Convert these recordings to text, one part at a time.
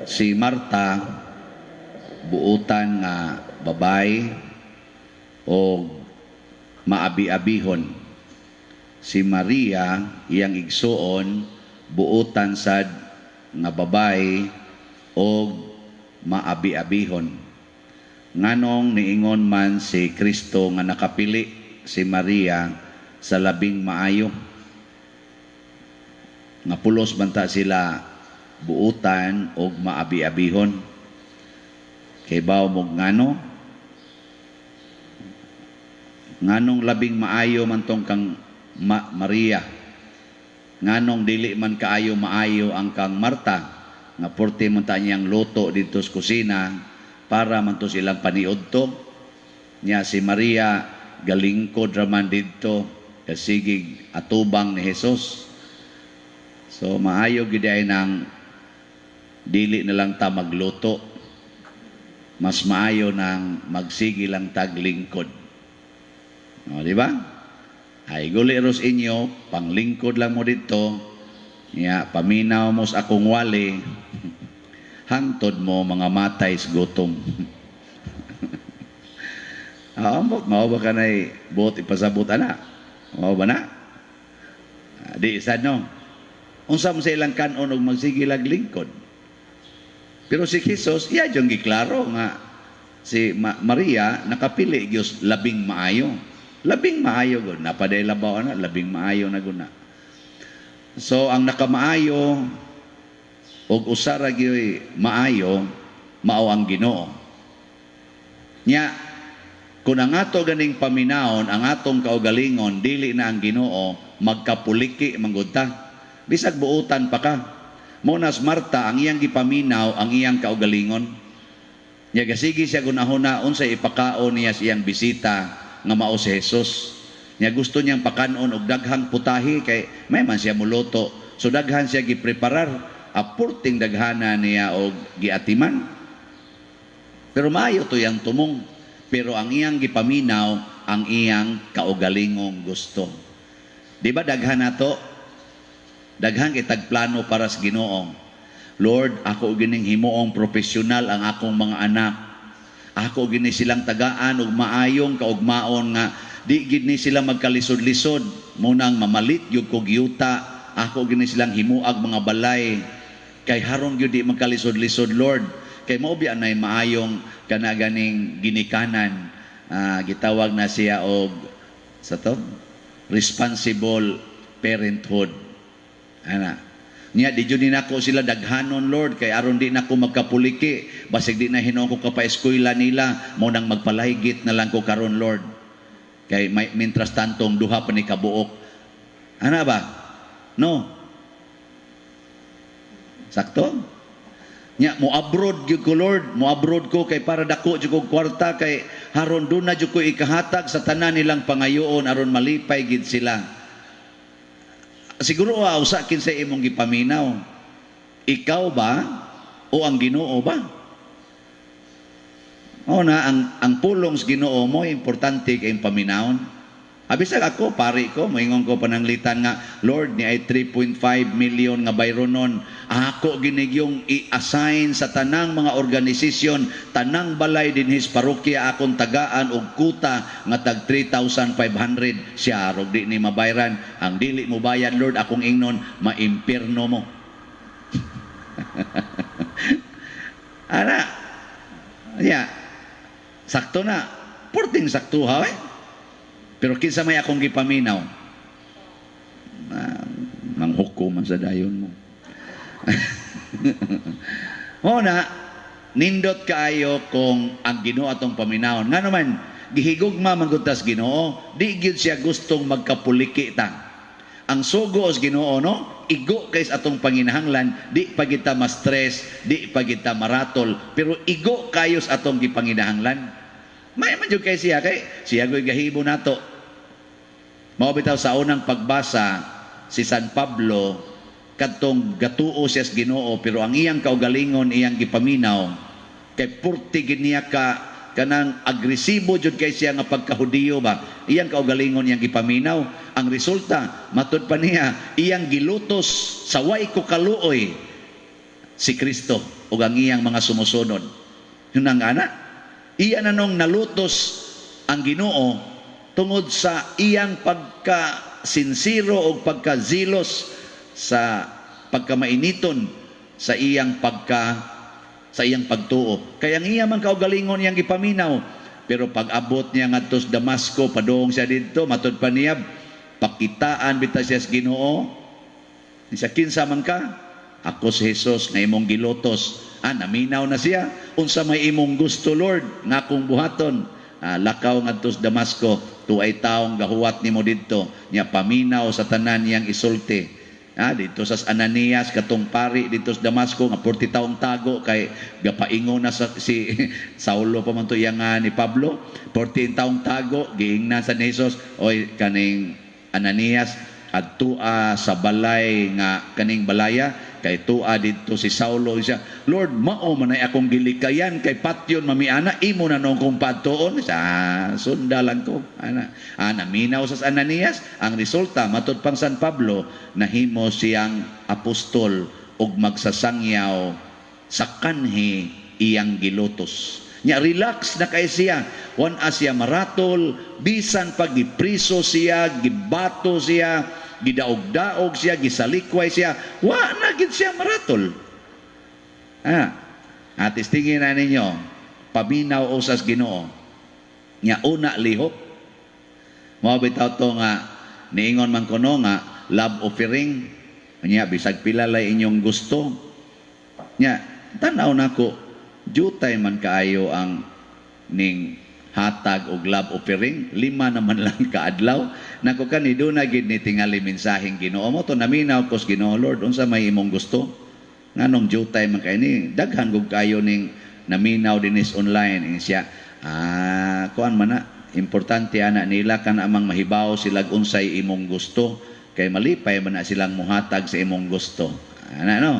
Si Marta, buutan nga babay o maabi-abihon. Si Maria, iyang igsuon, buutan sad nga babay o maabi-abihon. Nganong niingon man si Kristo nga nakapili si Maria sa labing maayo? Nga pulos banta sila buutan og maabi-abihon. Kay baw mo ngano? Nganong labing maayo man tong kang Maria? Nganong dili man kaayo maayo ang kang Marta nga porte man ta niyang luto didto sa kusina para man to silang paniudto? Nya si Maria galingkod raman didto kasigig atubang ni Jesus. So maayo gid ay nang dili na lang ta magluto. Mas maayo nang magsigi lang taglingkod. O, di ba? Ay guli ros inyo, panglingkod lang mo dito. Ya, paminaw mo sa akong wali. Hangtod mo mga matay sa gutom. Ah, ambot, mao ba kanay buot ipasabot ana? Mao ba na? Ah, di sad no. Unsa man sa ilang kanon og magsige lag lingkod? Pero si Jesus, iya jung giklaro nga si Maria nakapili gyud labing maayo. Labing maayo gud, napaday labaw ana, labing maayo na gud na. So ang nakamaayo og usa ra gyud maayo, mao ang Ginoo. Nya kung ang ato ganing paminawon, ang atong kaugalingon dili na ang Ginoo, magkapuliki manggod ta. Bisag buutan pa ka. Mo nas Marta, ang iyang gipaminaw ang iyang kaugalingon. Nya gasige siya gunahuna unsay ipakaon niya sa iyang bisita nga mao si Jesus. Nya gusto niyang pakanon og daghang putahe kay may man siya muluto. So daghan siya gipreparar, apurting daghana niya og giatiman. Pero maayo to yang tumong. Pero ang iyang gipaminaw ang iyang kaugalingong gusto. Di ba daghan nato? Daghan kitag plano para sa Ginoo. Lord, ako gining himuong profesional ang akong mga anak. Ako gini silang tagaan og maayong kaugmaon nga di gid ni sila magkalisod-lisod. Munang mamalit gyud kog yuta. Ako gini silang himuag mga balay. Kay haron gyud di magkalisod-lisod, Lord. Kay mao biya nay maayong kana ganing ginikanan. Gitawag na siya og sa to responsible parenthood. Ana. Nya di jud ni nako sila daghanon, Lord, kay aron di nako magkapuliki, basig di na hinuon ko kapaeskwela nila, mo nang magpalahigit na lang ko karon, Lord. Kay may mintras tantong duha pa ni kabuok. Ana ba? No. Sakto? Nya mo abroad gyud ko, Lord, mo abroad ko kay para dako jud kog kwarta kay haron doon na jud ko ikahatag sa tanan nilang pangayoon aron malipay gid sila. Siguro usa kinsa imong gipaminaw. Ikaw ba o ang Ginoo ba? O na ang pulong sa Ginoo mo importante kay paminawon. Abisag ako, pari ko, moingon ko pananglitan nga, Lord, ni ay 3.5 million nga bayronon. Ako ginigyong i-assign sa tanang mga organisasyon, tanang balay dinhi sa parokya akong tagaan og kuta nga tag 3,500. Siya rog di ni mabayran. Ang dili mo bayad, Lord, akong ingnon, maimpirno mo. Ana, ya, sakto na. Porting sakto ha, eh. Pero kinsa may akong gipaminaw? Manghukom man sa dayon mo. O na, nindot kaayo kung ang Ginoo atong paminawon. Nga naman, gihigugma man gud tas Ginoo, di gyud siya gustong magkapuliki ta. Ang sugo sa Ginoo no, igo kay sa atong panginahanglan, di pa kita ma-stress, di pa kita maratol, pero igo kayo sa atong gipanginahanglan. May man jud kay siya kay siya goy gahibo nato. Mao bitaw sa unang pagbasa si San Pablo kadtong gatuo siya sa Ginoo, pero ang iyang kaugalingon iyang gipaminaw kay purti gid niya ka kanang agresibo jud kay siya nga pagkahudiyo ba, iyang kaugalingon iyang gipaminaw. Ang resulta, matud pa niya, iyang gilutos sa way ko kaluoy si Kristo. ug ang iyang mga sumusunod. Yun ang ana. Iya na nung nalutos ang Ginoo tungod sa iyang pagka sinsero o pagka-zealous sa pagkamainiton sa iyang pagtuo. Kaya ang iya man kaugalingon iyang gipaminaw, pero pag abot niya ngadto sa Damasco, padung siya didto, matud pa niya, pakitaan bitaw siya sa Ginoo. Siya, "Kinsa man ka?" "Ako si Jesus nga imong gilutos." Ah, naminaw na siya. "Unsa may imong gusto, Lord, nga akong buhaton?" "Ah, lakaw ngadto sa Damasco, tuay taong gahuwat nimo didto." Nya paminaw sa tanan niyang isulti. Ah, didto sa Ananias, katong pari didto sa Damasco nga 40 taong tago kay gapaingon na sa, si Saulo pa man to iya nga ni Pablo. 40 taong tago, giingnan sa ni Jesus, "Oy, kaning Ananias, adtua sa balay nga kaning balaya kay tua didto si Saulo." Siya, "Lord, mao man ay akong gilikayan kay patyon mamiana, imo na nung kong padtuon sa sunda lang ko." Ana, ah, naminaw sa Ananias. Ang resulta, matud pang San Pablo, nahimo siyang apostol ug magsasangyaw sa kanhi iyang gilutos. Nya relax na kay siya. Wan siya maratol, bisan pag gipriso siya, gibato siya, gidaog-daog siya, gisalikway siya, wa na gid siya maratol. Ah, atis tingin na ninyo, paminaw usas Ginoo. Nya una lihok. Mao bitaw to nga niingon man kuno nga love offering. Nya bisag pila lay inyong gusto. Nya tan-aw nako, jutay man kaayo ang ning hatag og love offering, lima naman lang kaadlaw. Nako, kani duna gid ni tingali mensaheng Ginoo mo to. Naminaw kos Ginoo, "Lord, unsa may imong gusto? Nganong jutay man kay ni? Daghan gud kayo ning naminaw dinis online." Ingon siya, "Ah, kuan man na, importante ana nila kan amang mahibaw sila unsay imong gusto kay malipay man na silang muhatag sa imong gusto." Ana, no?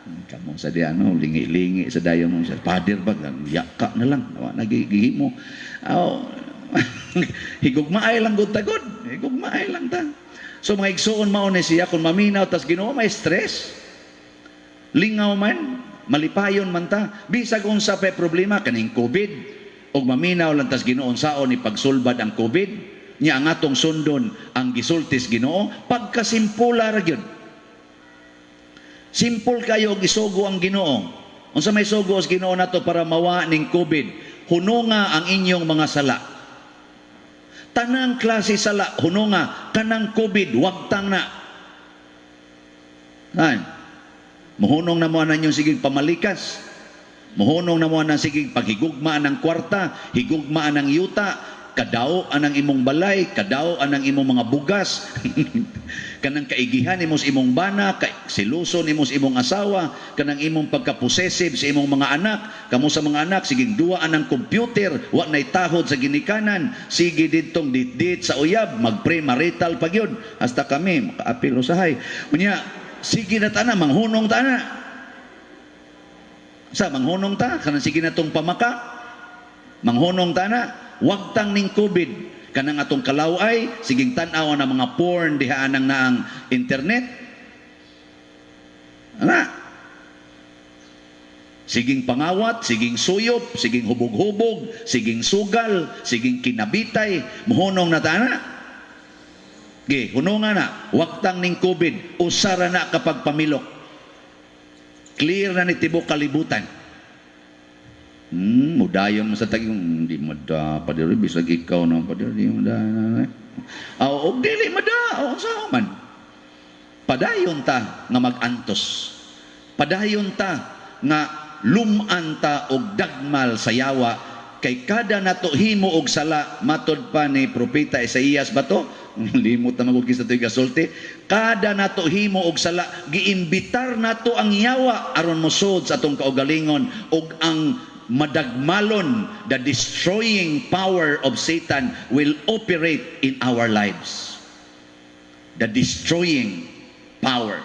Kamo sa di ano, lingi-lingi sa dayon mo sa father ba, yaka na lang, wa nagigihimo. Aw, higugmaay lang gud tagod, higugmaay lang ta. So mga igsuon, mao ni siya, kung maminaw tas Ginoo, may stress. Lingaw man, malipayon man ta. Bisag unsa pa problema kaning COVID, ug maminaw lang tas Ginoo saon ni pagsulbad ang COVID, nya ang atong sundon ang gisultis Ginoo, pagkasimpula ra gyud. Simple kayo og isugo ang Ginoo. Unsa may sugo sa Ginoo nato para mawa ning COVID? Hununga ang inyong mga sala. Tanang klase sala, hununga. Kanang COVID, wagtang na. Ay. Muhunong na mo ang inyong sigig pamalikas. Muhunong na mo ang sigig paghigugma ng kwarta, higugma ng yuta, kadaw anang imong balay, kadaw anang imong mga bugas, kanang kaigihan nimo sa imong bana, kay seloso nimo sa imong asawa, kanang imong pagka-possessive sa imong mga anak, kamo sa mga anak siging duwa anang computer, wa nay tahod sa ginikanan, sige didtong dit-dit sa uyab, mag-premarital pa gyud, hasta kami makaapil usahay. Unya, sige na ta na, manghunong ta na. Sa manghunong ta, kanang sige na tong pamaka, manghunong ta na, wagtang ning COVID, kanang atong kalaway, siging tan-aw na mga porn diha anang naang internet. Ana. Siging pangawat, siging suyop, siging hubog-hubog, siging sugal, siging kinabitay, muhunong na ta na. Ge, hununga na, wagtang ning COVID, usara na kapag pamilok. Clear na ni tibok kalibutan. Mudayon mo sa tagi, hindi mada, padre, bisag ikaw na, padre, di mada. Aw, og dili mada, o sa man. Padayon ta nga mag-antos. Padayon ta nga luman ta og dagmal sa yawa kay kada nato himo og sala, matod pa ni propeta Isaías ba to? Limot na magugis na to'y gasulti. Kada nato himo og sala, giimbitar nato ang yawa aron mosud sa atong kaugalingon og ang madagmalon, the destroying power of Satan will operate in our lives. The destroying power.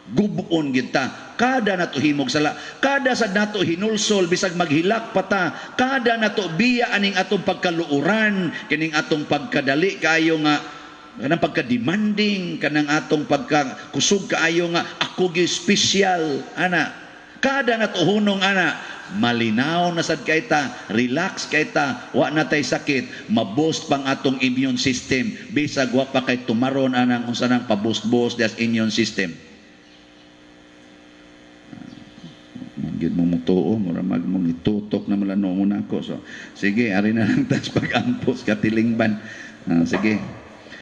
Gubon gyud ta kada nato himog sala, kada sa nato hinulsol, bisag maghilak pa ta, kada nato biya aning atong pagkaluoran, kining atong pagkadali kaayo nga kanang pagka-demanding, kanang atong pagkakusog kaayo nga ako gyud special ana. Kada natuhunong ana, malinaw na sad kay ta, relax kay ta, wa na tay sakit, ma-boost pang atong immune system bisag wa pa kay tumaron anang unsa nang pa-boost-boost das immune system. Magyud mo mutuo, mura mag mong itutok na mala mo na ako. So, sige, ari na lang tas pag-ampos katilingban. Ah, sige.